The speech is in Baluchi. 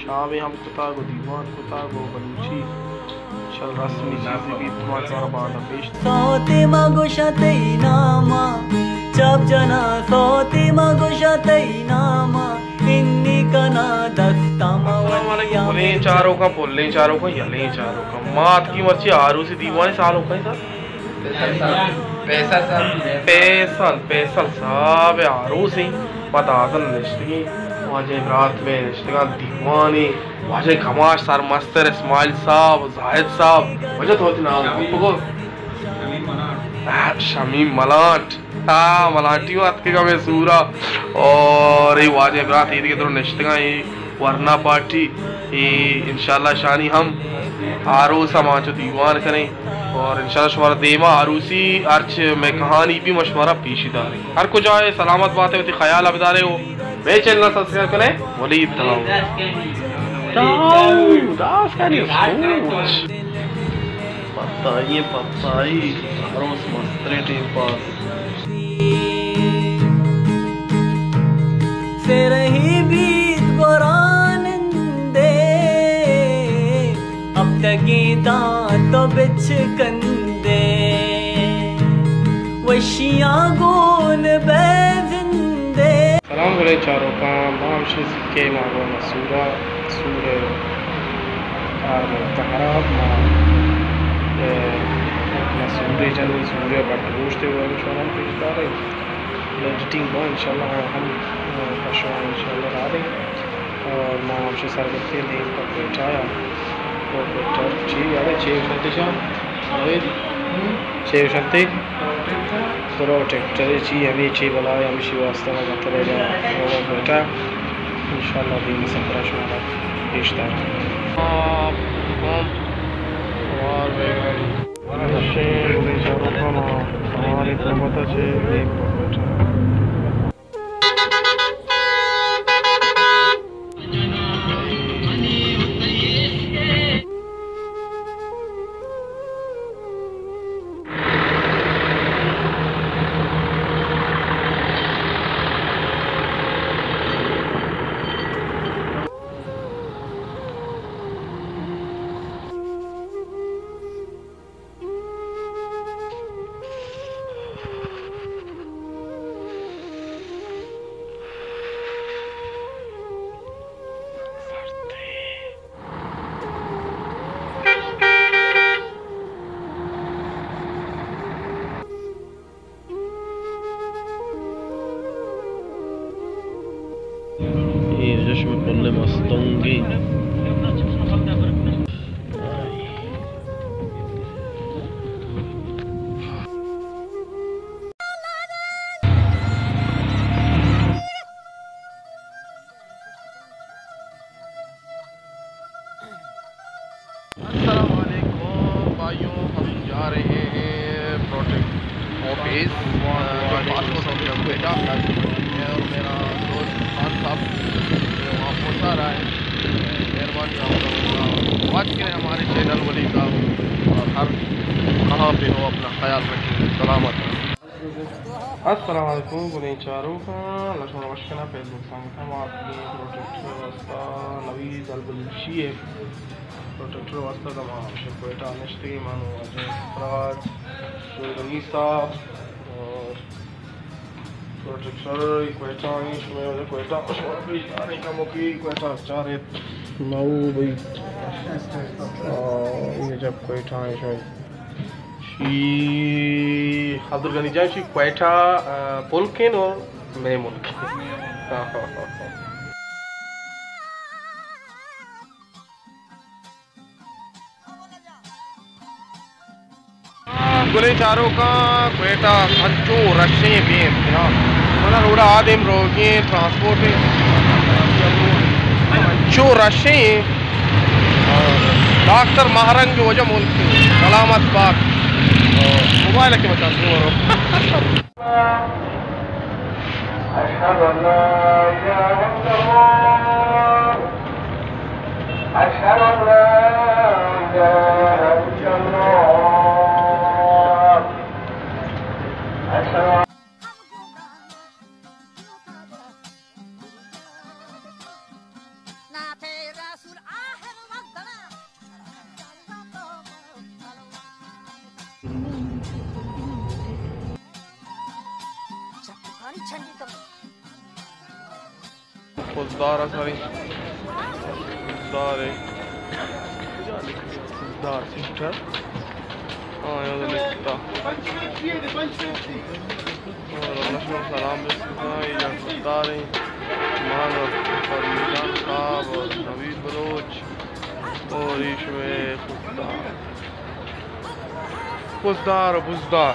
نامے ہم کتگ و دیوان کتگ و بلوچی شل رسمی چیزے بیت، ما شمارا باندا پیش۔ سوتے ما گوشاں تئی ناما، چپ جنا سوتے ما گوشاں تئی ناما، انی کنا دستا ما۔ السلام علیکم۔ پلیں چاروکاں، پلیں چاروکاں، یلیں چاروکاں۔ ما اتکی مرچی آروسی دیوانے سالوکاں سر۔ فیصل صاحب۔ فیصل، فیصل صاحب آروس ایں۔ ما دازن نشتگیں، واجہ برات مئے نشتگاں دیوانے، واجہ کماش سرمستر اسماعیل صاحب، زاہد صاحب، واجہ تو وتی نام بگو۔ آ، شمیم ملانٹ۔ آ، ملانٹی اتکگا مئے سورا۔ اور اے واجہ برات اے دگہ درو نشتگاں، اے ورنا پارٹی، اے انشاءاللہ شانی ہم آروس ہم آنچو دیوان کنیں۔ اور انشاءاللہ شمارا دیما آروسی ہرچ مئے کہانی بی ما شمارا پیشی داریں۔ ہر کجا اے سلامت بات اے، وتی خیال بدارے و مئے چینل سبسکرائب کنے۔ ولید تلاو۔ تاو، داس کنی سوچ۔ پتائی، پتائی، آروس مستریں ٹیم پاس۔ سرہی بیت گورا نندے، ہپتگیں داں تو بچکندے، وشیاں گون بئے زندے۔ سلام گلیں چاروکاں، ما ہمشی سکے ما گوں مسورا، سور آرمیں تہراب ما، اے، مسورے جنی، سورے بٹ گوشتے و شمارا پیش داریں۔ ایڈیٹنگ با انشاءاللہ ہم، اے، پشوا انشاءاللہ داریں۔ اور ما ہمشی سرگتے دیم پہ کوئٹہ یا۔ تو کوئٹہ چی یارے چی شنتے شاہ؟ نوید؟ چی شنتے؟ پروٹیکٹر چی ہمیں چی بلا ہے، ہمشی واسطہ ما گترے گا۔ اور بیٹا انشاءاللہ دیم سفر شما پیش دار۔ آپ کون؟ اور بیگاری۔ شین بلے چاروکاں، ہماری تربت چے دیم پہ کوئٹہ۔ اے جشن کل مستونگی۔ السلام علیکم بھائیوں، ہم جا رہے ہیں پروٹیکٹ آفس، آ، جو پاسپورٹ آفس بیٹا ہے، میں اور میرا دوست خان صاحب، جو وہاں پہنچا رہا ہے۔ مہربانی آپ لوگوں کا، واچ کریں ہمارے چینل ولی کا، اور ہر کہاں پہ ہو اپنا خیال رکھیں، سلامت رہیں۔ السلام علیکم گلیں چاروکاں، اللہ شمارا وش کناں۔ فیس بک سنگتاں، ما اتکیں پروٹیکٹر واسطہ، نوید البلوچی ءِ پروٹیکٹر واسطہ، داں ما ہمشہ کوئٹہ نشتگیں، من و واجہ سراج، شوگنی صاحب اور پروٹیکٹر کوئٹہ ایں، شمئے واجہ کوئٹہ، شمارا پیش داریں کموکی کوئٹہ چاریت۔ مئو بھئی۔ آ، اے جب کوئٹہ ایں شمئے۔ شی عبدالغنی جان، شی کوئٹہ، آ، پلک ایں اور مئے ملک ایں۔ گلیں چاروکاں، کوئٹہ انچو رشیں بے انتہا۔ منا روڈا آدیم روگیں ٹرانسپورٹ انچو رشیں۔ ڈاکٹر ماہ رنگ وجہ ملک سلامت بات۔ موبائل کے بچا دوں۔ أشهد أن لا إله إلا الله. أشهد أن لا إله إلا الله. أشهد أن پزدار ءَ سریں۔ پزدار ءَ۔ پزدار سینٹر۔ ہاں، یہ لکھتا۔ اور اللہ شما سلام بسکتا، یہ جان پزدار ہیں۔ مان اور فرمیدان صاحب اور نوید بلوچ اور ایش میں پزدار۔ پزدار و بزدار۔